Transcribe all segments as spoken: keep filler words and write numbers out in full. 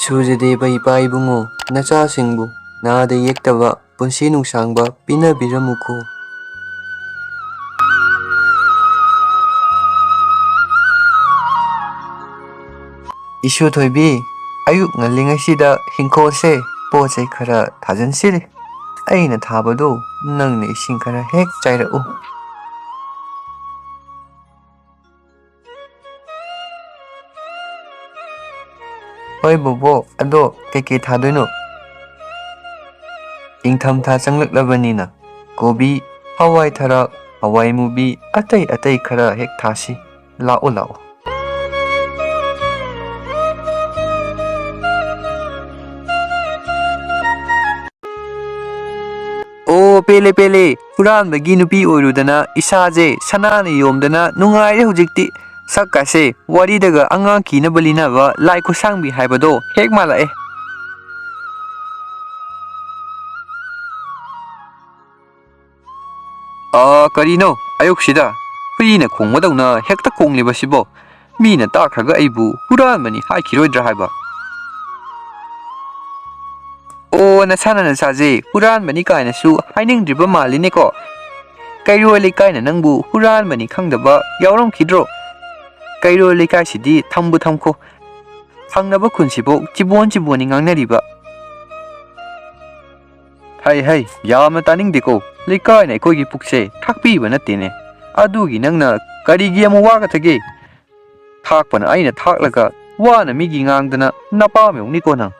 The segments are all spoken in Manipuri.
ꯁꯨꯔꯖꯗꯦꯕ ꯏꯄꯥ ꯏꯕꯨꯡꯉꯣ, ꯅꯆꯥꯁꯤꯡꯕꯨ ꯅꯥꯗ ꯌꯦꯛꯇꯕ ꯄꯨꯟꯁꯤ ꯅꯨꯡꯁꯥꯡꯕ ꯄꯤꯅꯕꯤꯔꯝꯃꯨꯀꯣ꯫ ꯏꯁꯨ ꯊꯣꯏꯕꯤ, ꯑꯌꯨꯛ ꯉꯜꯂꯤꯉꯩꯁꯤꯗ ꯍꯤꯡꯈꯣꯜꯁꯦ ꯄꯣꯠ ꯆꯩ ꯈꯔ ꯊꯥꯖꯤꯟꯁꯤꯔꯦ꯫ ꯑꯩꯅ ꯊꯥꯕꯗꯣ ꯅꯪꯅ ꯏꯁꯤꯡ ꯈꯔ ꯍꯦꯛ ꯆꯥꯏꯔꯛꯎ꯫ ꯍꯣꯏ ꯕꯣꯕꯣꯛ, ꯑꯗꯣ ꯀꯩꯀꯩ ꯊꯥꯗꯣꯏꯅꯣ? ꯏꯪꯊꯝꯊꯥ ꯆꯪꯂꯛꯂꯕꯅꯤꯅ ꯀꯣꯕꯤ, ꯍꯋꯥꯏ ꯊꯔꯥꯛ, ꯍꯋꯥꯏ ꯃꯨꯕꯤ, ꯑꯇꯩ ꯑꯇꯩ ꯈꯔ ꯍꯦꯛ ꯊꯥꯁꯤ꯫ ꯂꯥꯛꯑꯣ, ꯂꯥꯛꯑꯣ꯫ ꯑꯣ, ꯄꯦꯜꯂꯦ, ꯄꯦꯜꯂꯦ꯫ ꯍꯨꯔꯥꯟꯕꯒꯤ ꯅꯨꯄꯤ ꯑꯣꯏꯔꯨꯗꯅ ꯏꯁꯥꯁꯦ ꯁꯅꯥꯅ ꯌꯣꯝꯗꯅ ꯅꯨꯡꯉꯥꯏꯔꯦ ꯍꯧꯖꯤꯛꯇꯤ꯫ ꯁꯛꯀꯁꯦ ꯋꯥꯔꯤꯗꯒ ꯑꯉꯥꯡ ꯀꯤꯅꯕ ꯂꯤꯅꯕ ꯂꯥꯏ ꯈꯨꯠꯁꯥꯡꯕꯤ ꯍꯥꯏꯕꯗꯣ ꯍꯦꯛ ꯃꯥꯜꯂꯛꯑꯦ꯫ ꯑꯥ, ꯀꯔꯤꯅꯣ ꯑꯌꯨꯛꯁꯤꯗ ꯍꯨꯏꯅ ꯈꯣꯡꯕꯗꯧꯅ ꯍꯦꯛꯇ ꯈꯣꯡꯂꯤꯕꯁꯤꯕꯣ? ꯃꯤꯅ ꯇꯥꯈ꯭ꯔꯒ ꯑꯩꯕꯨ ꯍꯨꯔꯥꯟꯕꯅꯤ ꯍꯥꯏꯈꯤꯔꯣꯏꯗ꯭ꯔꯥ ꯍꯥꯏꯕ? ꯑꯣ, ꯅꯁꯥꯅ ꯅꯁꯥꯁꯦ ꯍꯨꯔꯥꯟꯕꯅꯤ ꯀꯥꯏꯅꯁꯨ ꯍꯥꯏꯅꯤꯡꯗ꯭ꯔꯤꯕ ꯃꯥꯜꯂꯤꯅꯦꯀꯣ? ꯀꯩꯔꯣꯜ ꯂꯩꯀꯥꯏꯅ ꯅꯪꯕꯨ ꯍꯨꯔꯥꯟꯕꯅꯤ ꯈꯪꯗꯕ ꯌꯥꯎꯔꯝꯈꯤꯗ꯭ꯔꯣ? ꯀꯩꯔꯣꯜ ꯂꯩꯀꯥꯏꯁꯤꯗꯤ ꯊꯝꯕꯨ ꯊꯝꯈꯣ, ꯊꯪꯅꯕ ꯈꯨꯟꯁꯤꯕꯨ ꯆꯤꯕꯣꯟ ꯆꯤꯕꯣꯟꯅꯤ ꯉꯥꯡꯅꯔꯤꯕ꯫ ꯍꯩ ꯍꯩ, ꯌꯥꯝꯅ ꯇꯥꯅꯤꯡꯗꯦꯀꯣ꯫ ꯂꯩꯀꯥꯏꯅ ꯑꯩꯈꯣꯏꯒꯤ ꯄꯨꯛꯁꯦ ꯊꯥꯛꯄꯤꯕ ꯅꯠꯇꯦꯅꯦ꯫ ꯑꯗꯨꯒꯤ ꯅꯪꯅ ꯀꯔꯤꯒꯤ ꯑꯃꯨꯛ ꯋꯥꯒꯗꯒꯦ? ꯊꯥꯛꯄꯅ ꯑꯩꯅ ꯊꯥꯛꯂꯒ ꯋꯥꯅ ꯃꯤꯒꯤ ꯉꯥꯡꯗꯅ ꯅꯄꯥꯝ ꯌꯧꯅꯤꯀꯣ ꯅꯪ꯫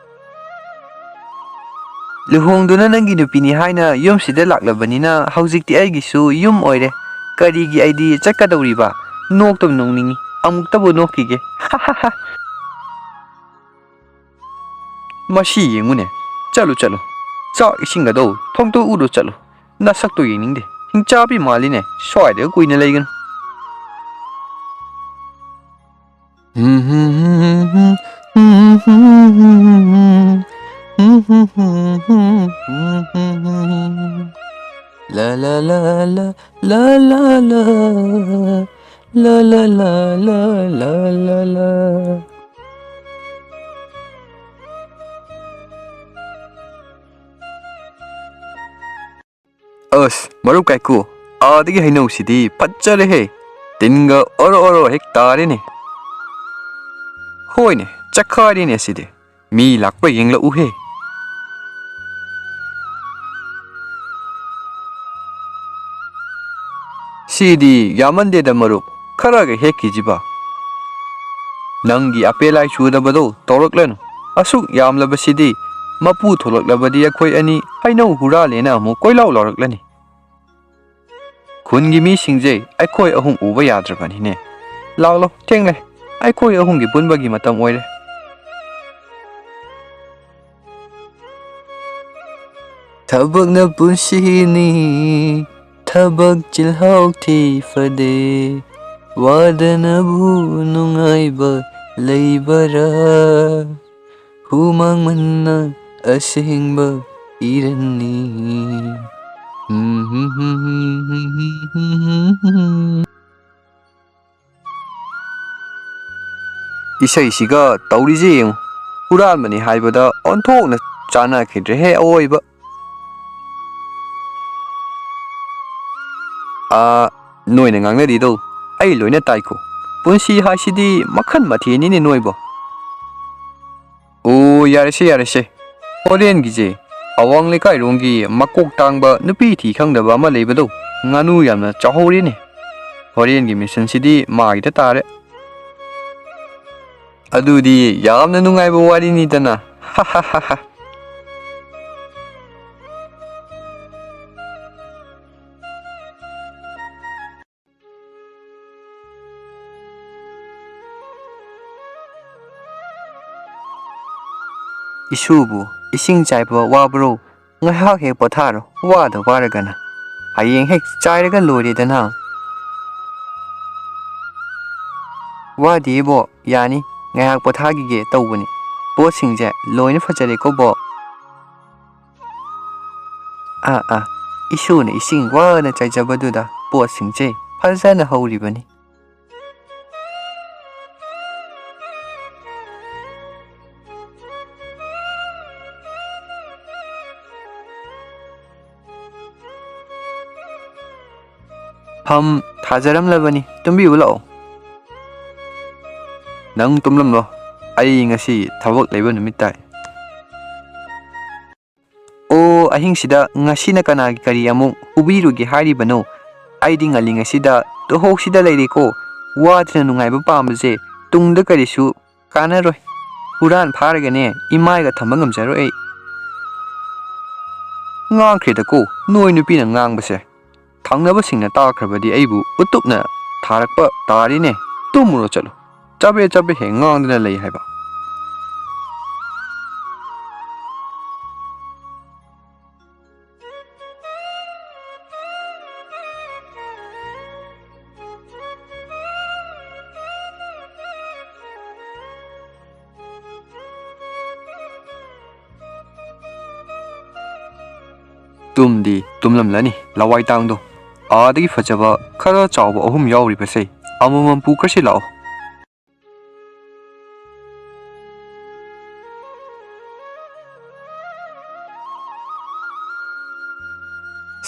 ꯂꯨꯍꯣꯡꯗꯨꯅ ꯅꯪꯒꯤ ꯅꯨꯄꯤꯅꯤ ꯍꯥꯏꯅ ꯌꯨꯝꯁꯤꯗ ꯂꯥꯛꯂꯕꯅꯤꯅ ꯍꯧꯖꯤꯛꯇꯤ ꯑꯩꯒꯤꯁꯨ ꯌꯨꯝ ꯑꯣꯏꯔꯦ꯫ ꯀꯔꯤꯒꯤ ꯑꯩꯗꯤ ꯆꯠꯀꯗꯧꯔꯤꯕ? ꯅꯣꯛꯇꯕ ꯅꯣꯛꯅꯤꯡꯉꯤ꯫ ꯑꯃꯨꯛꯇꯕꯨ ꯅꯣꯛꯈꯤꯒꯦ꯫ ꯃꯁꯤ ꯌꯦꯡꯉꯨꯅꯦ꯫ ꯆꯠꯂꯨ, ꯆꯠꯂꯨ꯫ ꯆꯥꯛ ꯏꯁꯤꯡꯒꯗꯣ ꯊꯣꯡꯗꯣꯛꯎꯔꯣ, ꯆꯠꯂꯨ꯫ ꯅꯁꯛꯇꯣ ꯌꯦꯡꯅꯤꯡꯗꯦ꯫ ꯍꯤꯡꯆꯥꯕꯤ ꯃꯥꯜꯂꯤꯅꯦ꯫ ꯁ꯭ꯋꯥꯏꯗꯒ ꯀꯨꯏꯅ ꯂꯩꯒꯅꯨ꯫ La la la la, la la la, la la la la, la la la. ꯑꯁ, ꯃꯔꯨꯞ ꯀꯥꯏꯀꯨ, ꯑꯥꯗꯒꯤ ꯍꯩꯅꯧꯁꯤꯗꯤ ꯐꯠꯖꯔꯦꯍꯦ꯫ ꯇꯤꯟꯒ ꯑꯣꯔꯣ ꯑꯣꯔꯣ ꯍꯦꯛ ꯇꯥꯔꯦꯅꯦ꯫ ꯍꯣꯏꯅꯦ, ꯆꯛꯈꯥꯏꯔꯦꯅꯦ ꯁꯤꯗꯤ꯫ ꯃꯤ ꯂꯥꯛꯄ꯭ꯔꯥ ꯌꯦꯡꯂꯛꯎꯍꯦ꯫ ꯁꯤꯗꯤ ꯌꯥꯝꯃꯟꯗꯦꯗ ꯃꯔꯨꯞ, ꯈꯔꯒ ꯍꯦꯛꯈꯤꯁꯤꯕ꯫ ꯅꯪꯒꯤ ꯑꯄꯦ ꯂꯥꯏ ꯆꯨꯗꯕꯗꯣ ꯇꯧꯔꯛꯂꯅꯨ꯫ ꯑꯁꯨꯛ ꯌꯥꯝꯂꯕꯁꯤꯗꯤ ꯃꯄꯨ ꯊꯣꯛꯂꯛꯂꯕꯗꯤ ꯑꯩꯈꯣꯏ ꯑꯅꯤ ꯍꯩꯅꯧ ꯍꯨꯔꯥꯜꯂꯦꯅ ꯑꯃꯨꯛ ꯀꯣꯏꯂꯥꯎ ꯂꯥꯎꯔꯛꯂꯅꯤ꯫ ꯈꯨꯟꯒꯤ ꯃꯤꯁꯤꯡꯁꯦ ꯑꯩꯈꯣꯏ ꯑꯍꯨꯝ ꯎꯕ ꯌꯥꯗ꯭ꯔꯕꯅꯤꯅꯦ꯫ ꯂꯥꯎ ꯂꯥꯎ, ꯊꯦꯡꯂꯦ꯫ ꯑꯩꯈꯣꯏ ꯑꯍꯨꯝꯒꯤ ꯄꯨꯟꯕꯒꯤ ꯃꯇꯝ ꯑꯣꯏꯔꯦ꯫ ꯊꯕꯛꯅ ꯄꯨꯟꯁꯤꯅꯤ, ꯊꯕꯛ ꯆꯤꯜꯍꯥꯎ ꯊꯤ ꯐꯗꯦ, ꯋꯥꯗꯅꯕꯨ ꯅꯨꯡꯉꯥꯏꯕ ꯂꯩꯕꯔꯥ? ꯍꯨꯃꯥꯡ ꯃꯟꯅ ꯑꯁꯦꯡꯕ ꯏꯔꯟꯅꯤ꯫ ꯏꯁꯩꯁꯤꯒ ꯇꯧꯔꯤꯁꯦ ꯌꯦꯡꯉꯨ꯫ ꯍꯨꯔꯥꯟꯕꯅꯤ ꯍꯥꯏꯕꯗ ꯑꯣꯟꯊꯣꯛꯅ ꯆꯥꯟꯅꯈꯤꯗ꯭ꯔꯦꯍꯦ ꯑꯑꯣꯏꯕ꯫ ꯑꯥ, ꯅꯣꯏꯅ ꯉꯥꯡꯅꯔꯤꯗꯣ ꯑꯩ ꯂꯣꯏꯅ ꯇꯥꯏꯀꯣ꯫ ꯄꯨꯟꯁꯤ ꯍꯥꯏꯁꯤꯗꯤ ꯃꯈꯜ ꯃꯊꯦꯜꯅꯤꯅꯦ ꯅꯣꯏꯕꯣ꯫ ꯑꯣ, ꯌꯥꯔꯦꯁꯦ, ꯌꯥꯔꯦꯁꯦ꯫ ꯍꯣꯔꯦꯟꯒꯤꯁꯦ ꯑꯋꯥꯡ ꯂꯩꯀꯥꯏꯔꯣꯝꯒꯤ ꯃꯀꯣꯛ ꯇꯥꯡꯕ ꯅꯨꯄꯤ ꯊꯤ ꯈꯪꯗꯕ ꯑꯃ ꯂꯩꯕꯗꯣ, ꯉꯥꯅꯨ ꯌꯥꯝꯅ ꯆꯥꯍꯧꯔꯦꯅꯦ꯫ ꯍꯣꯔꯦꯟꯒꯤ ꯃꯤꯁꯟꯁꯤꯗꯤ ꯃꯥꯒꯤꯗ ꯇꯥꯔꯦ꯫ ꯑꯗꯨꯗꯤ ꯌꯥꯝꯅ ꯅꯨꯡꯉꯥꯏꯕ ꯋꯥꯔꯤꯅꯤꯗꯅ꯫ ꯏꯁꯨꯕꯨ ꯏꯁꯤꯡ ꯆꯥꯏꯕ ꯋꯥꯕ꯭ꯔꯣ? ꯉꯥꯏꯍꯥꯛ ꯍꯦꯛ ꯄꯣꯊꯥꯔꯣ, ꯋꯥꯗ ꯋꯥꯔꯒꯅ꯫ ꯍꯌꯦꯡ ꯍꯦꯛ ꯆꯥꯏꯔꯒ ꯂꯣꯏꯔꯦꯗꯅ꯫ ꯋꯥꯗꯦꯕꯣ, ꯌꯥꯅꯤ, ꯉꯥꯏꯍꯥꯛ ꯄꯣꯊꯥꯈꯤꯒꯦ ꯇꯧꯕꯅꯤ꯫ ꯄꯣꯠꯁꯤꯡꯁꯦ ꯂꯣꯏꯅ ꯐꯖꯔꯦꯀꯣ ꯕꯣ꯫ ꯑꯥ, ꯑꯥ, ꯏꯁꯨꯅ ꯏꯁꯤꯡ ꯋꯥꯅ ꯆꯥꯏꯖꯕꯗꯨꯗ ꯄꯣꯠꯁꯤꯡꯁꯦ ꯐꯖꯅ ꯍꯧꯔꯤꯕꯅꯤ꯫ ꯐꯝ ꯊꯥꯖꯔꯝꯂꯕꯅꯤ, ꯇꯨꯝꯕꯤꯌꯨ ꯂꯥꯛꯑꯣ꯫ ꯅꯪ ꯇꯨꯝꯂꯝꯂꯣ, ꯑꯩ ꯉꯁꯤ ꯊꯕꯛ ꯂꯩꯕ ꯅꯨꯃꯤꯠ ꯇꯥꯏ꯫ ꯑꯣ, ꯑꯍꯤꯡꯁꯤꯗ ꯉꯁꯤꯅ ꯀꯅꯥꯒꯤ ꯀꯔꯤ ꯑꯃꯨꯛ ꯍꯨꯕꯤꯔꯨꯒꯦ ꯍꯥꯏꯔꯤꯕꯅꯣ? ꯑꯩꯗꯤ ꯉꯜꯂꯤꯉꯩꯁꯤꯗ ꯇꯨꯍꯧꯁꯤꯗ ꯂꯩꯔꯦꯀꯣ꯫ ꯋꯥꯗꯅ ꯅꯨꯡꯉꯥꯏꯕ ꯄꯥꯝꯕꯁꯦ ꯇꯨꯡꯗ ꯀꯔꯤꯁꯨ ꯀꯥꯟꯅꯔꯣꯏ꯫ ꯍꯨꯔꯥꯟ ꯐꯥꯔꯒꯅꯦ ꯏꯃꯥꯏꯒ ꯊꯝꯕ ꯉꯝꯖꯔꯣꯏ ꯑꯩ꯫ ꯉꯥꯡꯈ꯭ꯔꯦꯗꯀꯣ ꯅꯣꯏ ꯅꯨꯄꯤꯅ ꯉꯥꯡꯕꯁꯦ꯫ ꯊꯪꯅꯕꯁꯤꯡꯅ ꯇꯥꯈ꯭ꯔꯕꯗꯤ ꯑꯩꯕꯨ ꯎꯇꯨꯞꯅ ꯊꯥꯔꯛꯄ ꯇꯥꯔꯤꯅꯦ꯫ ꯇꯨꯝꯃꯨꯔꯣ ꯆꯠꯂꯣ꯫ ꯆꯕꯦ ꯆꯕꯦ ꯍꯦꯛ ꯉꯥꯡꯗꯨꯅ ꯂꯩ ꯍꯥꯏꯕ꯫ ꯇꯨꯝꯗꯤ ꯇꯨꯝꯂꯝꯂꯅꯤ ꯂꯋꯥꯏ ꯇꯥꯡꯗꯣ꯫ ꯑꯥꯗꯒꯤ ꯐꯖꯕ ꯈꯔ ꯆꯥꯎꯕ ꯑꯍꯨꯝ ꯌꯥꯎꯔꯤꯕꯁꯦ ꯑꯃꯃꯝ ꯄꯨꯈ꯭ꯔꯁꯤ ꯂꯥꯛꯑꯣ꯫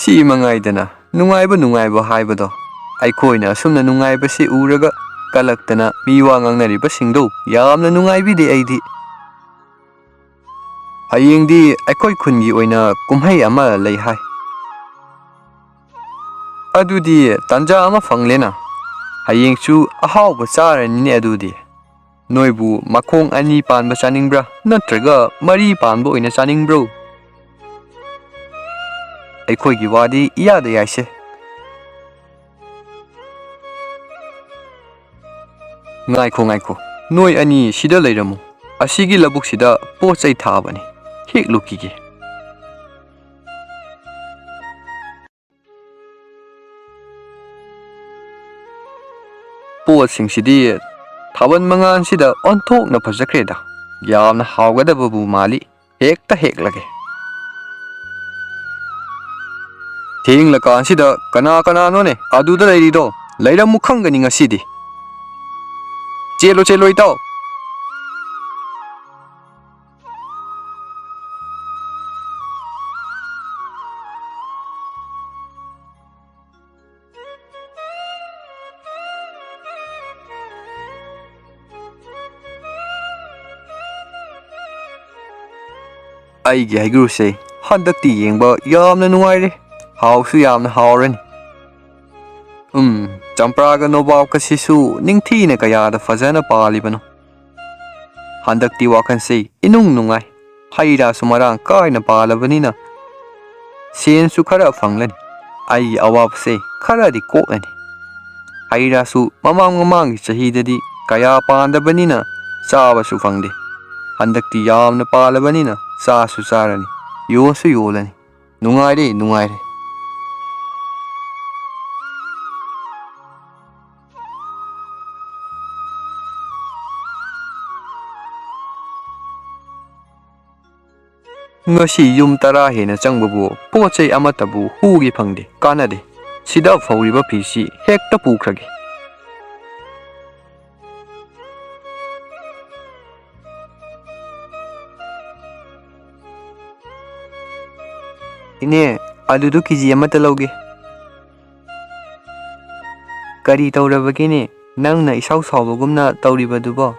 ꯁꯤ ꯃꯉꯥꯏꯗꯅ ꯅꯨꯡꯉꯥꯏꯕ ꯅꯨꯡꯉꯥꯏꯕ ꯍꯥꯏꯕꯗꯣ꯫ ꯑꯩꯈꯣꯏꯅ ꯑꯁꯨꯝꯅ ꯅꯨꯡꯉꯥꯏꯕꯁꯤ ꯎꯔꯒ ꯀꯜꯂꯛꯇꯅ ꯃꯤ ꯋꯥ ꯉꯥꯡꯅꯔꯤꯕꯁꯤꯡꯗꯨ ꯌꯥꯝꯅ ꯅꯨꯡꯉꯥꯏꯕꯤꯗꯦ ꯑꯩꯗꯤ꯫ ꯍꯌꯦꯡꯗꯤ ꯑꯩꯈꯣꯏ ꯈꯨꯟꯒꯤ ꯑꯣꯏꯅ ꯀꯨꯝꯍꯩ ꯑꯃ ꯂꯩ ꯍꯥꯏ꯫ ꯑꯗꯨꯗꯤ ꯇꯥꯟꯖꯥ ꯑꯃ ꯐꯪꯂꯦꯅ꯫ ꯍꯌꯦꯡꯁꯨ ꯑꯍꯥꯎꯕ ꯆꯥꯔꯅꯤꯅꯦ ꯑꯗꯨꯗꯤ꯫ ꯅꯣꯏꯕꯨ ꯃꯈꯣꯡ ꯑꯅꯤ ꯄꯥꯟꯕ ꯆꯥꯅꯤꯡꯕ꯭ꯔꯥ ꯅꯠꯇ꯭ꯔꯒ ꯃꯔꯤ ꯄꯥꯟꯕ ꯑꯣꯏꯅ ꯆꯥꯅꯤꯡꯕ꯭ꯔꯣ? ꯑꯩꯈꯣꯏꯒꯤ ꯋꯥꯗꯤ ꯏꯌꯥꯗ ꯌꯥꯏꯁꯦ꯫ ꯉꯥꯏꯈꯣ, ꯉꯥꯏꯈꯣ꯫ ꯅꯣꯏ ꯑꯅꯤ ꯁꯤꯗ ꯂꯩꯔꯝꯃꯨ꯫ ꯑꯁꯤꯒꯤ ꯂꯧꯕꯨꯛꯁꯤꯗ ꯄꯣꯠ ꯆꯩ ꯊꯥꯕꯅꯤ꯫ ꯍꯦꯛꯂꯨꯈꯤꯒꯦ꯫ ꯄꯣꯠꯁꯤꯡꯁꯤꯗꯤ ꯊꯥꯕꯜ ꯃꯉꯥꯜꯁꯤꯗ ꯑꯣꯟꯊꯣꯛꯅ ꯐꯖꯈ꯭ꯔꯦꯗ꯫ ꯌꯥꯝꯅ ꯍꯥꯎꯒꯗꯕꯕꯨ ꯃꯥꯜꯂꯤ꯫ ꯍꯦꯛꯇ ꯍꯦꯛꯂꯒꯦ꯫ ꯊꯦꯡꯂꯀꯥꯟꯁꯤꯗ ꯀꯅꯥ ꯀꯅꯥꯅꯣꯅꯦ ꯑꯗꯨꯗ ꯂꯩꯔꯤꯗꯣ? ꯂꯩꯔꯝꯃꯨ ꯈꯪꯒꯅꯤ ꯉꯁꯤꯗꯤ꯫ ꯆꯦꯜꯂꯣ, ꯆꯦꯜꯂꯣ ꯏꯇꯥꯎ꯫ ꯑꯩꯒꯤ ꯍꯩꯒ꯭ꯔꯨꯁꯦ ꯍꯟꯗꯛꯇꯤ ꯌꯦꯡꯕ ꯌꯥꯝꯅ ꯅꯨꯡꯉꯥꯏꯔꯦ꯫ ꯍꯥꯎꯁꯨ ꯌꯥꯝꯅ ꯍꯥꯎꯔꯅꯤ꯫ ꯎꯝ, ꯆꯝꯄ꯭ꯔꯥꯒ ꯅꯣꯕꯥꯞꯀꯁꯤꯁꯨ ꯅꯤꯡꯊꯤꯅ ꯀꯌꯥꯗ ꯐꯖꯅ ꯄꯥꯜꯂꯤꯕꯅꯣ꯫ ꯍꯟꯗꯛꯇꯤ ꯋꯥꯈꯜꯁꯦ ꯏꯅꯨꯡ ꯅꯨꯡꯉꯥꯏ꯫ ꯍꯩ ꯔꯥꯁꯨ ꯃꯔꯥꯡ ꯀꯥꯏꯅ ꯄꯥꯜꯂꯕꯅꯤꯅ ꯁꯦꯟꯁꯨ ꯈꯔ ꯐꯪꯂꯅꯤ꯫ ꯑꯩꯒꯤ ꯑꯋꯥꯕꯁꯦ ꯈꯔꯗꯤ ꯀꯣꯛꯂꯅꯤ꯫ ꯍꯩ ꯔꯥꯁꯨ ꯃꯃꯥꯡ ꯃꯃꯥꯡꯒꯤ ꯆꯍꯤꯗꯗꯤ ꯀꯌꯥ ꯄꯥꯟꯗꯕꯅꯤꯅ ꯆꯥꯕꯁꯨ ꯐꯪꯗꯦ꯫ ꯍꯟꯗꯛꯇꯤ ꯌꯥꯝꯅ ꯄꯥꯜꯂꯕꯅꯤꯅ ꯆꯥꯁꯨ ꯆꯥꯔꯅꯤ, ꯌꯣꯟꯁꯨ ꯌꯣꯜꯂꯅꯤ꯫ ꯅꯨꯡꯉꯥꯏꯔꯦ, ꯅꯨꯡꯉꯥꯏꯔꯦ꯫ ꯉꯁꯤ ꯌꯨꯝ ꯇꯔꯥ ꯍꯦꯟꯅ ꯆꯪꯕꯕꯨ ꯄꯣꯠ ꯆꯩ ꯑꯃꯠꯇꯕꯨ ꯍꯨꯒꯦ ꯐꯪꯗꯦ, ꯀꯥꯟꯅꯗꯦ꯫ ꯁꯤꯗ ꯐꯧꯔꯤꯕ ꯐꯤꯁꯤ ꯍꯦꯛꯇ ꯄꯨꯈ꯭ꯔꯒꯦ꯫ ꯏꯅꯦ, ꯑꯂꯨꯗꯨ ꯀꯦ ꯖꯤ ꯑꯃꯠꯇ ꯂꯧꯒꯦ꯫ ꯀꯔꯤ ꯇꯧꯔꯕꯒꯦꯅꯦ? ꯅꯪꯅ ꯏꯁꯥꯎ ꯁꯥꯎꯕꯒꯨꯝꯅ ꯇꯧꯔꯤꯕꯗꯨꯕꯣ?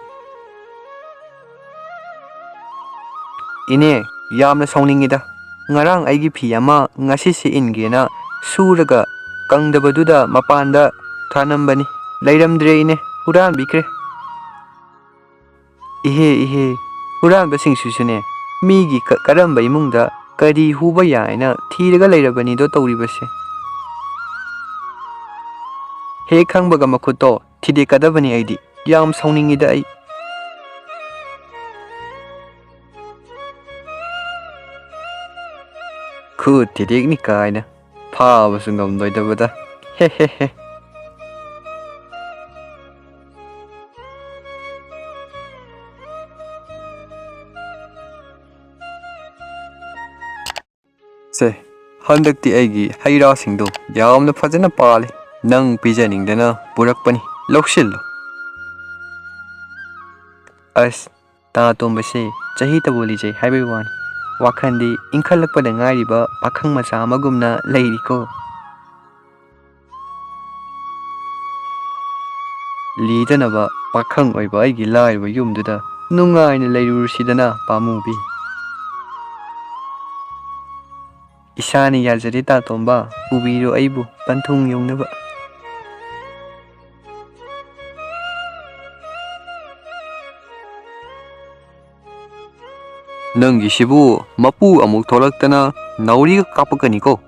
ꯏꯅꯦ, ꯌꯥꯝꯅ ꯁꯥꯎꯅꯤꯡꯉꯤꯗ꯫ ꯉꯔꯥꯡ ꯑꯩꯒꯤ ꯐꯤ ꯑꯃ ꯉꯁꯤꯁꯦ ꯏꯟꯒꯦꯅ ꯁꯨꯔꯒ ꯀꯪꯗꯕꯗꯨꯗ ꯃꯄꯥꯟꯗ ꯊꯥꯅꯝꯕꯅꯤ꯫ ꯂꯩꯔꯝꯗ꯭ꯔꯦ ꯏꯅꯦ, ꯍꯨꯔꯥꯟꯕꯤꯈ꯭ꯔꯦ꯫ ꯏꯍꯦ, ꯏꯍꯦ, ꯍꯨꯔꯥꯟꯕꯁꯤꯡꯁꯤꯁꯨꯅꯦ, ꯃꯤꯒꯤ ꯀ-, ꯀꯔꯝꯕ ꯏꯃꯨꯡꯗ ꯀꯔꯤ ꯍꯨꯕ ꯌꯥꯏꯅ ꯊꯤꯔꯒ ꯂꯩꯔꯕꯅꯤꯗꯣ ꯇꯧꯔꯤꯕꯁꯦ꯫ ꯍꯦꯛ ꯈꯪꯕꯒ ꯃꯈꯨꯠꯇꯣ ꯊꯤꯗꯦꯛꯀꯗꯕꯅꯤ ꯑꯩꯗꯤ꯫ ꯌꯥꯝ ꯁꯥꯎꯅꯤꯡꯉꯤꯗ ꯑꯩ꯫ ꯈꯨꯠ ꯊꯤꯗꯦꯛꯅꯤ ꯀꯥꯏꯅ ꯐꯥꯕꯁꯨ ꯉꯝꯂꯣꯏꯗꯕꯗ꯫ ꯍꯦ ꯍꯦ ꯍꯦ꯫ ꯁꯦ, ꯍꯟꯗꯛꯇꯤ ꯑꯩꯒꯤ ꯍꯩ ꯔꯥꯁꯤꯡꯗꯣ ꯌꯥꯝꯅ ꯐꯖꯅ ꯄꯥꯜꯂꯤ꯫ ꯅꯪ ꯄꯤꯖꯅꯤꯡꯗꯅ ꯄꯨꯔꯛꯄꯅꯤ, ꯂꯧꯁꯤꯜꯂꯨ꯫ ꯑꯁ, ꯇꯥ ꯇꯣꯝꯕꯁꯦ ꯆꯍꯤ ꯇꯕꯨ ꯂꯤꯖꯩ ꯍꯥꯏꯕꯒꯤ ꯋꯥꯅꯤ, ꯋꯥꯈꯜꯗꯤ ꯏꯟꯈꯠꯂꯛꯄꯗ ꯉꯥꯏꯔꯤꯕ ꯄꯥꯈꯪ ꯃꯆꯥ ꯑꯃꯒꯨꯝꯅ ꯂꯩꯔꯤꯀꯣ꯫ ꯂꯤꯗꯅꯕ ꯄꯥꯈꯪ ꯑꯣꯏꯕ ꯑꯩꯒꯤ ꯂꯥꯏꯔꯕ ꯌꯨꯝꯗꯨꯗ ꯅꯨꯡꯉꯥꯏꯅ ꯂꯩꯔꯨꯔꯁꯤꯗꯅ, ꯄꯥꯝꯃꯨꯕꯤ꯫ ꯏꯁꯥꯅ ꯌꯥꯖꯔꯦ ꯇꯥꯇꯣꯝꯕ, ꯄꯨꯕꯤꯔꯣ ꯑꯩꯕꯨ ꯄꯟꯊꯨꯡ ꯌꯧꯅꯕ꯫ ꯅꯪꯒꯤꯁꯤꯕꯨ ꯃꯄꯨ ꯑꯃꯨꯛ ꯊꯣꯛꯂꯛꯇꯅ ꯅꯥꯎꯔꯤꯒ ꯀꯥꯞꯄꯛꯀꯅꯤꯀꯣ꯫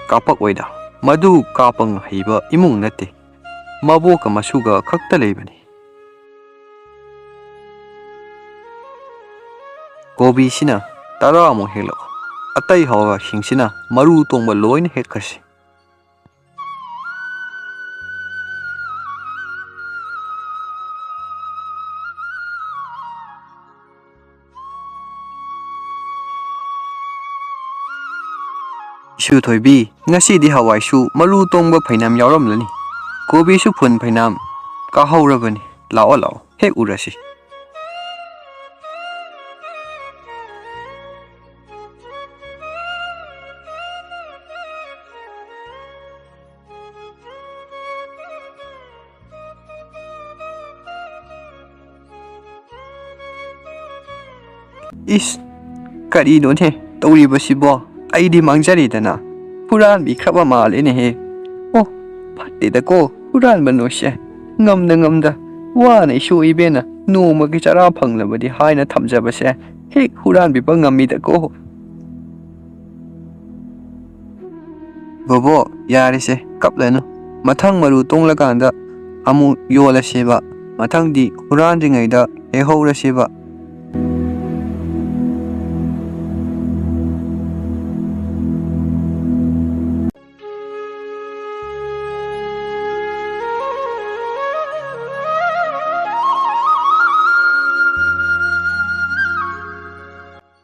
ꯀꯥꯞꯄꯛꯑꯣꯏꯗ, ꯃꯗꯨ ꯀꯥꯞꯄ ꯍꯩꯕ ꯏꯃꯨꯡ ꯅꯠꯇꯦ꯫ ꯃꯕꯣꯛꯀ ꯃꯁꯨꯒ ꯈꯛꯇ ꯂꯩꯕꯅꯤ꯫ ꯀꯣꯕꯤꯁꯤꯅ ꯇꯔꯥꯃꯨꯛ ꯍꯦꯛꯂꯛꯑꯣ꯫ ꯑꯇꯩ ꯍꯋꯥꯏꯁꯤꯡꯁꯤꯅ ꯃꯔꯨ ꯇꯣꯡꯕ ꯂꯣꯏꯅ ꯍꯦꯛꯈ꯭ꯔꯁꯤ꯫ ꯏꯁꯨ ꯊꯣꯏꯕꯤ, ꯉꯁꯤꯗꯤ ꯍꯋꯥꯏꯁꯨ ꯃꯔꯨ ꯇꯣꯡꯕ ꯐꯩꯅꯥꯝ ꯌꯥꯎꯔꯝꯂꯅꯤ꯫ ꯀꯣꯕꯤꯁꯨ ꯐꯨꯟ ꯐꯩꯅꯥꯝ ꯀꯥꯍꯧꯔꯕꯅꯤ꯫ ꯂꯥꯛꯑꯣ, ꯂꯥꯛꯑꯣ, ꯍꯦꯛ ꯎꯔꯁꯤ꯫ ꯏꯁ, ꯀꯔꯤꯅꯣꯅꯦ ꯇꯧꯔꯤꯕꯁꯤꯕꯣ? ꯑꯩꯗꯤ ꯃꯥꯡꯖꯔꯦꯗꯅ꯫ ꯍꯨꯔꯥꯟꯕꯤꯈ꯭ꯔꯕ ꯃꯥꯜꯂꯦꯅꯦꯍꯦ꯫ ꯑꯣ, ꯐꯠꯇꯦꯗꯀꯣ ꯍꯨꯔꯥꯟꯕ ꯅꯣꯏꯁꯦ꯫ ꯉꯝꯗ ꯉꯝꯗ ꯋꯥꯅ ꯏꯁꯨ ꯏꯕꯦꯟꯅ ꯅꯣꯡꯃꯒꯤ ꯆꯔꯥ ꯐꯪꯂꯕꯗꯤ ꯍꯥꯏꯅ ꯊꯝꯖꯕꯁꯦ ꯍꯦꯛ ꯍꯨꯔꯥꯟꯕꯤꯕ ꯉꯝꯃꯤꯗꯀꯣ꯫ ꯕꯣꯕꯣ, ꯌꯥꯔꯦꯁꯦ, ꯀꯞꯂꯅꯨ꯫ ꯃꯊꯪ ꯃꯔꯨ ꯇꯣꯡꯂꯀꯥꯟꯗ ꯑꯃꯨꯛ ꯌꯣꯜꯂꯁꯦꯕ꯫ ꯃꯊꯪꯗꯤ ꯍꯨꯔꯥꯟꯗ꯭ꯔꯤꯉꯩꯗ ꯍꯦꯛꯍꯧꯔꯁꯦꯕ꯫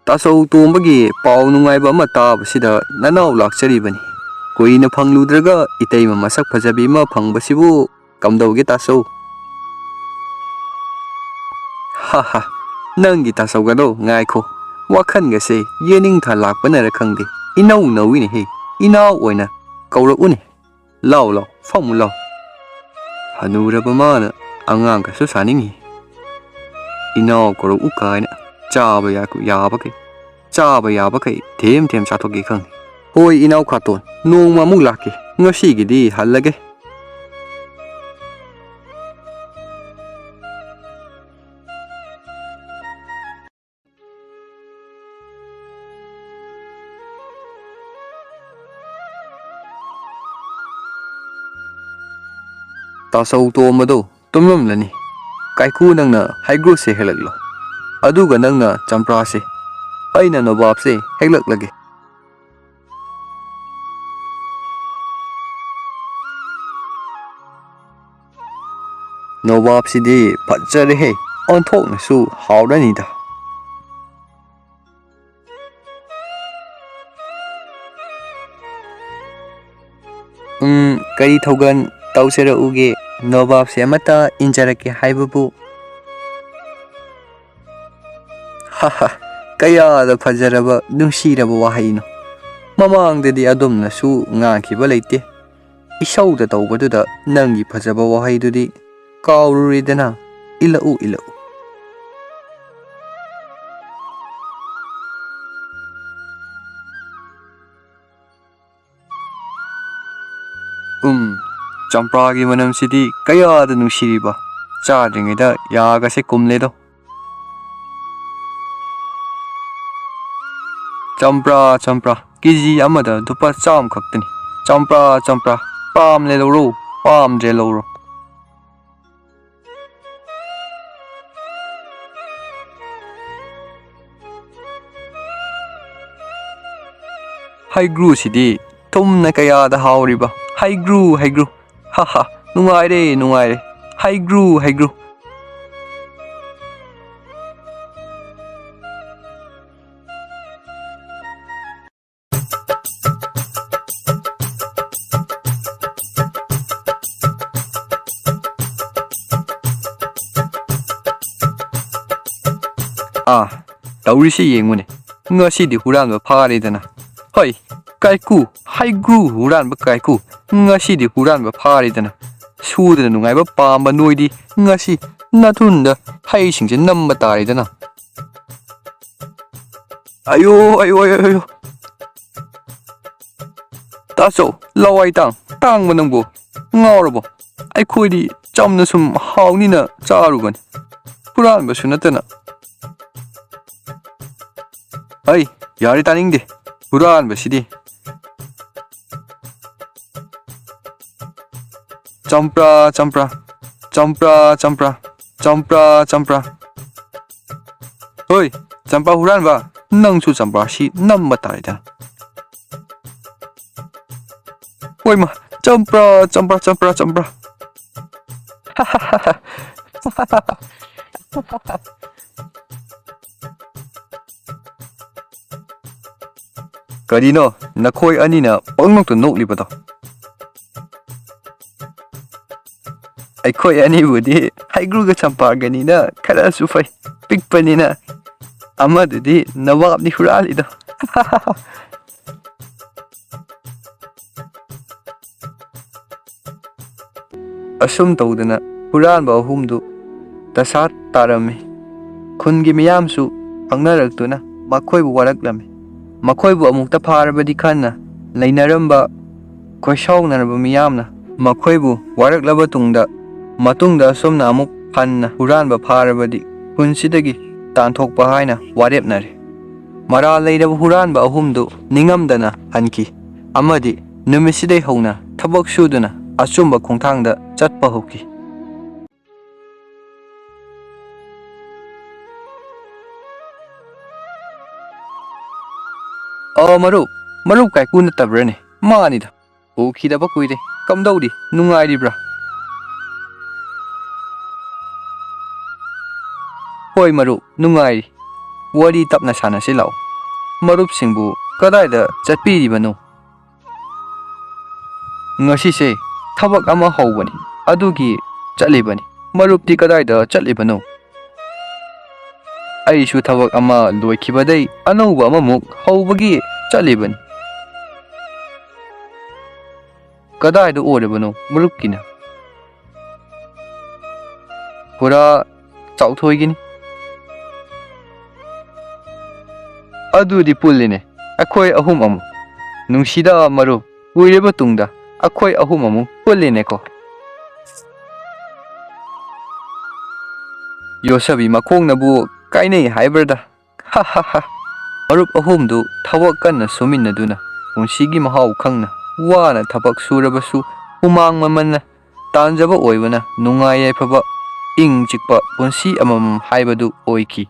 ꯇꯥꯆꯧ ꯇꯣꯝꯕꯒꯤ ꯄꯥꯎ ꯅꯨꯡꯉꯥꯏꯕ ꯑꯃ ꯇꯥꯕꯁꯤꯗ ꯅꯅꯥꯎ ꯂꯥꯛꯆꯔꯤꯕꯅꯤ꯫ ꯀꯨꯏꯅ ꯐꯪꯂꯨꯗ꯭ꯔꯒ ꯏꯇꯩꯃ ꯃꯁꯛ ꯐꯖꯕꯤ ꯑꯃ ꯐꯪꯕꯁꯤꯕꯨ ꯀꯝꯗꯧꯒꯦ ꯇꯥꯆꯧ? ꯍꯥ ꯍꯥ, ꯅꯪꯒꯤ ꯇꯥꯆꯧꯒꯗꯣ ꯉꯥꯏꯈꯣ, ꯋꯥꯈꯟꯒꯁꯦ ꯌꯦꯅꯤꯡꯊꯥ ꯂꯥꯛꯄꯅꯔ ꯈꯪꯗꯦ, ꯏꯅꯧ ꯅꯧꯏꯅꯦꯍꯦ, ꯏꯅꯥꯎ ꯑꯣꯏꯅ ꯀꯧꯔꯛꯎꯅꯦ꯫ ꯂꯥꯎ ꯂꯥꯎ, ꯐꯝꯃꯨ ꯂꯥꯎ꯫ ꯍꯅꯨꯔꯕ ꯃꯥꯅ ꯑꯉꯥꯡꯒꯁꯨ ꯁꯥꯅꯤꯡꯉꯤ꯫ ꯏꯅꯥꯎ ꯀꯧꯔꯛꯎ ꯀꯥꯏꯅ ꯆꯥꯕ ꯌꯥ-, ꯌꯥꯕꯈꯩ ꯆꯥꯕ ꯌꯥꯕꯈꯩ ꯊꯦꯝ ꯊꯦꯝ ꯆꯥꯊꯣꯛꯀꯦ ꯈꯪꯉꯤ꯫ ꯍꯣꯏ, ꯏꯅꯥꯎ ꯈꯥꯇꯣꯟ, ꯅꯣꯡꯃ ꯑꯃꯨꯛ ꯂꯥꯛꯀꯦ꯫ ꯉꯁꯤꯒꯤꯗꯤ ꯍꯜꯂꯒꯦ꯫ ꯇꯥꯆꯧ ꯇꯣꯝꯕꯗꯣ ꯇꯨꯝꯂꯝꯂꯅꯤ꯫ ꯀꯥꯏꯀꯨ, ꯅꯪꯅ ꯍꯩꯒ꯭ꯔꯨꯁꯦ ꯍꯦꯛꯂꯛꯂꯣ, ꯑꯗꯨꯒ ꯅꯪꯅ ꯆꯝꯄ꯭ꯔꯥꯁꯦ, ꯑꯩꯅ ꯅꯣꯕꯥꯞꯁꯦ ꯍꯦꯛꯂꯛꯂꯒꯦ꯫ ꯅꯣꯕꯥꯞꯁꯤꯗꯤ ꯐꯖꯔꯦꯍꯦ, ꯑꯣꯟꯊꯣꯛꯅꯁꯨ ꯍꯥꯎꯔꯅꯤꯗ꯫ ꯎꯝ, ꯀꯔꯤ ꯊꯧꯒꯜ ꯇꯧꯖꯔꯛꯎꯒꯦ? ꯅꯣꯕꯥꯞꯁꯦ ꯑꯃꯠꯇ ꯏꯟꯖꯔꯛꯀꯦ ꯍꯥꯏꯕꯕꯨ꯫ ꯍꯥꯍꯥ, ꯀꯌꯥꯗ ꯐꯖꯔꯕ, ꯅꯨꯡꯁꯤꯔꯕ ꯋꯥꯍꯩꯅꯣ! ꯃꯃꯥꯡꯗꯗꯤ ꯑꯗꯨꯝꯅꯁꯨ ꯉꯥꯡꯈꯤꯕ ꯂꯩꯇꯦ꯫ ꯏꯁꯧꯗ ꯇꯧꯕꯗꯨꯗ ꯅꯪꯒꯤ ꯐꯖꯕ ꯋꯥꯍꯩꯗꯨꯗꯤ ꯀꯥꯎꯔꯨꯔꯦꯗꯅ꯫ ꯏꯜꯂꯛꯎ, ꯏꯜꯂꯛꯎ꯫ ꯎꯝ, ꯆꯝꯄ꯭ꯔꯥꯒꯤ ꯃꯅꯝꯁꯤꯗꯤ ꯀꯌꯥꯗ ꯅꯨꯡꯁꯤꯔꯤꯕ! ꯆꯥꯗ꯭ꯔꯤꯉꯩꯗ ꯌꯥꯒꯁꯦ ꯀꯨꯝꯂꯦꯗꯣ꯫ ꯆꯝꯄ꯭ꯔꯥ, ꯆꯝꯄ꯭ꯔꯥ, ꯀꯦ ꯖꯤ ꯑꯃꯗ ꯂꯨꯄꯥ ꯆꯥꯝꯃ ꯈꯛꯇꯅꯤ꯫ ꯆꯝꯄ꯭ꯔꯥ, ꯆꯝꯄ꯭ꯔꯥ, ꯄꯥꯝꯂꯦ ꯂꯧꯔꯣ, ꯄꯥꯝꯗ꯭ꯔꯦ ꯂꯧꯔꯣ꯫ ꯍꯩꯒ꯭ꯔꯨꯁꯤꯗꯤ ꯊꯨꯝꯅ ꯀꯌꯥꯗ ꯍꯥꯎꯔꯤꯕ! ꯍꯩꯒ꯭ꯔꯨ, ꯍꯩꯒ꯭ꯔꯨ! ꯍꯥ ꯍꯥ, ꯅꯨꯡꯉꯥꯏꯔꯦ, ꯅꯨꯡꯉꯥꯏꯔꯦ! ꯍꯩꯒ꯭ꯔꯨ, ꯍꯩꯒ꯭ꯔꯨ! ꯑꯥ, ꯇꯧꯔꯤꯁꯤ ꯌꯦꯡꯉꯨꯅꯦ꯫ ꯉꯁꯤꯗꯤ ꯍꯨꯔꯥꯟꯕ ꯐꯥꯔꯦꯗꯅ꯫ ꯍꯣꯏ, ꯀꯥꯏꯀꯨ, ꯍꯩꯒ꯭ꯔꯨ ꯍꯨꯔꯥꯟꯕ ꯀꯥꯏꯀꯨ, ꯉꯁꯤꯗꯤ ꯍꯨꯔꯥꯟꯕ ꯐꯥꯔꯦꯗꯅ꯫ ꯁꯨꯗꯅ ꯅꯨꯡꯉꯥꯏꯕ ꯄꯥꯝꯕ ꯅꯣꯏꯗꯤ ꯉꯁꯤ ꯅꯊꯨꯟꯗ ꯍꯩꯁꯤꯡꯁꯦ ꯅꯝꯕ ꯇꯥꯔꯦꯗꯅ꯫ ꯑꯌꯣ, ꯑꯌꯣ, ꯑꯌꯣ, ꯑꯌꯣ꯫ ꯇꯥꯆꯧ, ꯂꯋꯥꯏ ꯇꯥꯡ ꯇꯥꯡꯕ ꯅꯪꯕꯨ ꯉꯥꯎꯔꯕꯣ? ꯑꯩꯈꯣꯏꯗꯤ ꯆꯝꯅ ꯁꯨꯝ ꯍꯥꯎꯅꯤꯅ ꯆꯥꯔꯨꯕꯅꯤ, ꯍꯨꯔꯥꯟꯕꯁꯨ ꯅꯠꯇꯅ꯫ ꯑꯩ, ꯌꯥꯔꯦ, ꯇꯥꯅꯤꯡꯗꯦ꯫ ꯍꯨꯔꯥꯟꯕꯁꯤꯗꯤ꯫ ꯆꯝꯄ꯭ꯔꯥ, ꯆꯝꯄ꯭ꯔꯥ, ꯆꯝꯄ꯭ꯔꯥ, ꯆꯝꯄ꯭ꯔꯥ, ꯆꯝꯄ꯭ꯔꯥ, ꯆꯝꯄ꯭ꯔꯥ꯫ ꯍꯣꯏ, ꯆꯝꯄ꯭ꯔꯥ ꯍꯨꯔꯥꯟꯕ, ꯅꯪꯁꯨ ꯆꯝꯄ꯭ꯔꯥꯁꯤ ꯅꯝꯕ ꯇꯥꯔꯦꯗꯅ꯫ ꯍꯣꯏ ꯃꯥ, ꯆꯝꯄ꯭ꯔꯥ, ꯆꯝꯄ꯭ꯔꯥ, ꯆꯝꯄ꯭ꯔꯥ, ꯆꯝꯄ꯭ꯔꯥ꯫ ꯀꯔꯤꯅꯣ ꯅꯈꯣꯏ ꯑꯅꯤꯅ ꯄꯪꯅꯣꯛꯇ ꯅꯣꯛꯂꯤꯕꯗꯣ? ꯑꯩꯈꯣꯏ ꯑꯅꯤꯕꯨꯗꯤ ꯍꯩꯒ꯭ꯔꯨꯒ ꯆꯝꯄ꯭ꯔꯥꯒꯅꯤꯅ ꯈꯔꯁꯨ ꯐꯩ, ꯄꯤꯛꯄꯅꯤꯅ꯫ ꯑꯃꯗꯨꯗꯤ ꯅꯋꯥꯞꯅꯤ ꯍꯨꯔꯥꯜꯂꯤꯗꯣ꯫ ꯑꯁꯨꯝ ꯇꯧꯗꯅ ꯍꯨꯔꯥꯟꯕ ꯑꯍꯨꯝꯗꯨ ꯗꯁꯥ ꯇꯥꯔꯝꯃꯤ꯫ ꯈꯨꯟꯒꯤ ꯃꯤꯌꯥꯝꯁꯨ ꯈꯪꯅꯔꯛꯇꯨꯅ ꯃꯈꯣꯏꯕꯨ ꯋꯥꯔꯛꯂꯝꯃꯤ꯫ ꯃꯈꯣꯏꯕꯨ ꯑꯃꯨꯛꯇ ꯐꯥꯔꯕꯗꯤ ꯈꯟꯅ ꯂꯩꯅꯔꯝꯕ ꯈꯣꯏꯁꯥꯎꯅꯔꯕ ꯃꯤꯌꯥꯝꯅ ꯃꯈꯣꯏꯕꯨ ꯋꯥꯔꯛꯂꯕ ꯇꯨꯡꯗ, ꯃꯇꯨꯡꯗ ꯑꯁꯨꯝꯅ ꯑꯃꯨꯛ ꯍꯟꯅ ꯍꯨꯔꯥꯟꯕ ꯐꯥꯔꯕꯗꯤ ꯈꯨꯟꯁꯤꯗꯒꯤ ꯇꯥꯟꯊꯣꯛꯄ ꯍꯥꯏꯅ ꯋꯥꯔꯦꯞꯅꯔꯦ꯫ ꯃꯔꯥꯜ ꯂꯩꯔꯕ ꯍꯨꯔꯥꯟꯕ ꯑꯍꯨꯝꯗꯨ ꯅꯤꯡꯉꯝꯗꯅ ꯍꯟꯈꯤ ꯑꯃꯗꯤ ꯅꯨꯃꯤꯠꯁꯤꯗꯩ ꯍꯧꯅ ꯊꯕꯛ ꯁꯨꯗꯨꯅ ꯑꯆꯨꯝꯕ ꯈꯣꯡꯊꯥꯡꯗ ꯆꯠꯄ ꯍꯧꯈꯤ꯫ ꯑ, ꯃꯔꯨꯞ, ꯃꯔꯨꯞ ꯀꯥꯏꯀꯨ ꯅꯠꯇꯕ꯭ꯔꯅꯦ? ꯃꯥꯅꯤꯗ꯫ ꯎꯈꯤꯗꯕ ꯀꯨꯏꯔꯦ꯫ ꯀꯝꯗꯧꯔꯤ? ꯅꯨꯡꯉꯥꯏꯔꯤꯕ꯭ꯔꯥ? ꯍꯣꯏ ꯃꯔꯨꯞ, ꯅꯨꯡꯉꯥꯏꯔꯤ꯫ ꯋꯥꯔꯤ ꯇꯞꯅ ꯁꯥꯟꯅꯁꯤ ꯂꯥꯛꯑꯣ꯫ ꯃꯔꯨꯞꯁꯤꯡꯕꯨ ꯀꯗꯥꯏꯗ ꯆꯠꯄꯤꯔꯤꯕꯅꯣ? ꯉꯁꯤꯁꯦ ꯊꯕꯛ ꯑꯃ ꯍꯧꯕꯅꯤ, ꯑꯗꯨꯒꯤ ꯆꯠꯂꯤꯕꯅꯤ꯫ ꯃꯔꯨꯞꯇꯤ ꯀꯗꯥꯏꯗ ꯆꯠꯂꯤꯕꯅꯣ? ꯑꯩꯁꯨ ꯊꯕꯛ ꯑꯃ ꯂꯣꯏꯈꯤꯕꯗꯩ ꯑꯅꯧꯕ ꯑꯃꯃꯨꯛ ꯍꯧꯕꯒꯤ ꯆꯠꯂꯤꯕꯅꯤ꯫ ꯀꯗꯥꯏꯗ ꯑꯣꯏꯔꯕꯅꯣ ꯃꯔꯨꯞꯀꯤꯅ? ꯄꯨꯔꯥ ꯆꯥꯎꯊꯣꯏꯒꯤꯅꯤ꯫ ꯑꯗꯨꯗꯤ ꯄꯨꯜꯂꯤꯅꯦ, ꯑꯩꯈꯣꯏ ꯑꯍꯨꯝ ꯑꯃꯨꯛ꯫ ꯅꯨꯡꯁꯤꯗ ꯃꯔꯨꯞ, ꯀꯨꯏꯔꯕ ꯇꯨꯡꯗ ꯑꯩꯈꯣꯏ ꯑꯍꯨꯝ ꯑꯃꯨꯛ ꯄꯨꯜꯂꯤꯅꯦꯀꯣ꯫ ꯌꯣꯠꯁꯕꯤ ꯃꯈꯣꯡꯅꯕꯨ ꯀꯥꯏꯅꯩ ꯍꯥꯏꯕ꯭ꯔꯗ? ꯍꯥ ꯍꯥ ꯍꯥ꯫ ꯃꯔꯨꯞ ꯑꯍꯨꯝꯗꯨ ꯊꯕꯛ ꯀꯟꯅ ꯁꯨꯃꯤꯟꯅꯗꯨꯅ, ꯄꯨꯟꯁꯤꯒꯤ ꯃꯍꯥꯎ ꯈꯪꯅ, ꯋꯥꯅ ꯊꯕꯛ ꯁꯨꯔꯕꯁꯨ ꯍꯨꯃꯥꯡ ꯃꯃꯟꯅ ꯇꯥꯟꯖꯕ ꯑꯣꯏꯕꯅ ꯅꯨꯡꯉꯥꯏ ꯌꯥꯏꯐꯕ, ꯏꯪ ꯆꯤꯛꯄ ꯄꯨꯟꯁꯤ ꯑꯃꯃꯝ ꯍꯥꯏꯕꯗꯨ ꯑꯣꯏꯈꯤ꯫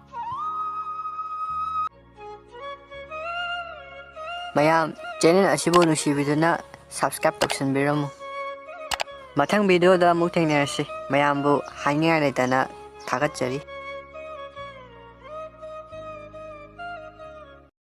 ꯃꯌꯥꯝ, ꯆꯦꯅꯦꯜ ꯑꯁꯤꯕꯨ ꯅꯨꯡꯁꯤꯕꯤꯗꯨꯅ ꯁꯕꯁꯀ꯭ꯔꯥꯏꯕ ꯇꯧꯁꯤꯟꯕꯤꯔꯝꯃꯨ꯫ ꯃꯊꯪ ꯚꯤꯗꯤꯑꯣꯗ ꯑꯃꯨꯛ ꯊꯦꯡꯅꯔꯁꯤ꯫ ꯃꯌꯥꯝꯕꯨ ꯍꯥꯏꯅꯤꯡꯉꯥꯏ ꯂꯩꯇꯅ ꯊꯥꯒꯠꯆꯔꯤ꯫